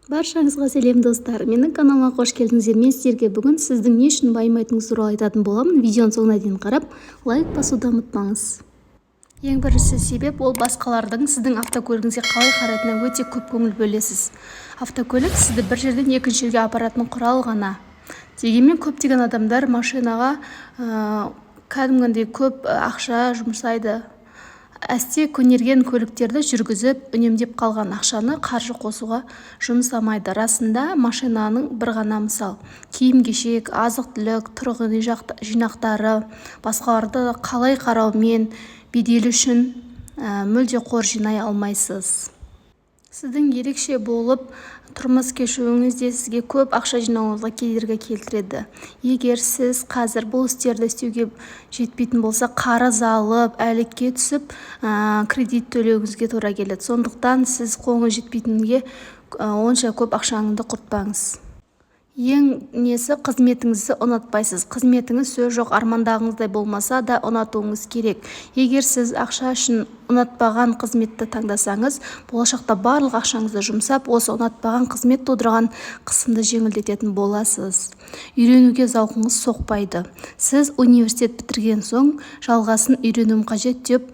Баршаңызға сәлем, достар! Менің каналыма қош келдіңіздер! Мен сіздерге бүгін сіздің не үшін байымайтыныңыз туралы айтатын боламын. Видеоның соңына дейін қарап, лайк басуды ұмытпаңыз. Ең бірінші себеп – ол басқалардың сіздің автокөлігіңізге қалай қарайтынына өте көп көңіл бөлесіз. Автокөлік сізді бір жерден екінші жерге апаратын құрал ғана. Дегенмен көптеген адамдар машинаға кәдімгідей көп ақша жұмсайды. Әсте көнерген көліктерді жүргізіп, үнемдеп қалған ақшаны қаржы қосуға жұмсамайды. Расында, машинаның бір ғана мысал. Киім-кешек, азық-түлік, тұрғын үй жинақтары, басқаларды қалай қараумен беделі үшін мүлде қор жинай алмайсыз. Сіздің ерекше болып тұрмыс кешуіңіз де сізге көп ақша жинауыңызға кедергі келтіреді. Егер сіз қазір бұл істерді істеуге жетпейтін болса, қарыз алып, әлекке түсіп, кредит төлеуіңізге тура келеді. Сондықтан сіз қолыңыз жетпейтінге онша көп ақшаңызды құртпаңыз. Ең несі, қызметіңізді ұнатпайсыз. Қызметіңіз, сөз жоқ, армандағыңыздай болмаса да, ұнатуыңыз керек. Егер сіз ақша үшін ұнатпаған қызметті таңдасаңыз, болашақта барлық ақшаңызды жұмсап, осы ұнатпаған қызмет тудырған қысымды жеңілдететін боласыз. Үйренуге зауқыңыз соқпайды. Сіз университет бітірген соң жалғасын үйренуім қажет деп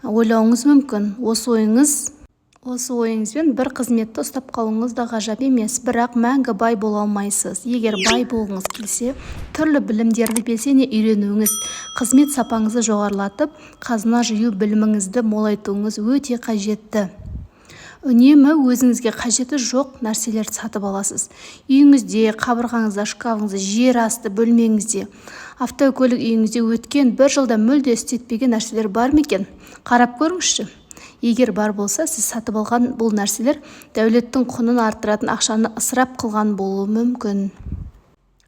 ойлауыңыз мүмкін. Осы ойыңызбен бір қызметті ұстап қалуыңыз да ғажап емес, бірақ мәңгі бай бола алмайсыз. Егер бай болғыңыз келсе, түрлі білімдерді белсене үйренуіңіз, қызмет сапаңызды жоғарылатып, қазына жию біліміңізді молайтуыңыз өте қажетті. Үнемі өзіңізге қажеті жоқ нәрселерді сатып аласыз. Үйіңізде, қабырғаңызда, шкафыңызда, жер асты бөлмеңізде, автокөлік үйіңізде өткен бір жылда мүлде істетпеген нәрселер бар ма екен, қарап көріңізші. Егер бар болса, сіз сатып алған бұл нәрселер дәулеттің құнын арттыратын ақшаны ысырап қылған болуы мүмкін.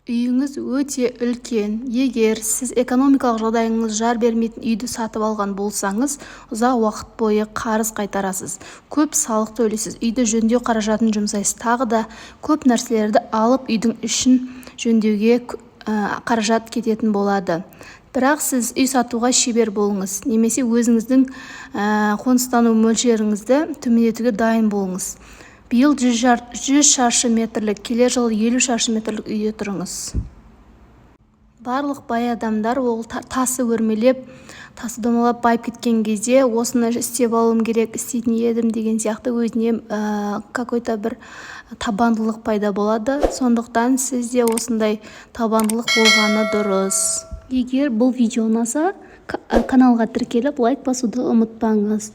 Үйіңіз өте үлкен. Егер сіз экономикалық жағдайыңыз жар бермейтін үйді сатып алған болсаңыз, ұзақ уақыт бойы қарыз қайтарасыз, көп салық төлейсіз, үйді жөндеу қаражатын жұмсайсыз, тағы да көп нәрселерді алып, үйдің ішін жөндеуге қаражат кететін болады. Бірақ сіз үй сатуға шебер болыңыз немесе өзіңіздің қоныстану мөлшеріңізді төмендетуге дайын болыңыз. Биыл 100 шаршы метрлік, келер жылы 50 шаршы метрлік үйде тұрыңыз. Барлық бай адамдар ол тасы өрмелеп, тасы домалап байып кеткен кезде «осыны істеп алуым керек, істейтін едім» деген сияқты өзіне какой-то бір табандылық пайда болады. Сондықтан сізде осындай табандылық болғаны дұрыс. Егер бұл видео ұнаса, каналға тіркеліп, лайк басуды ұмытпаңыз.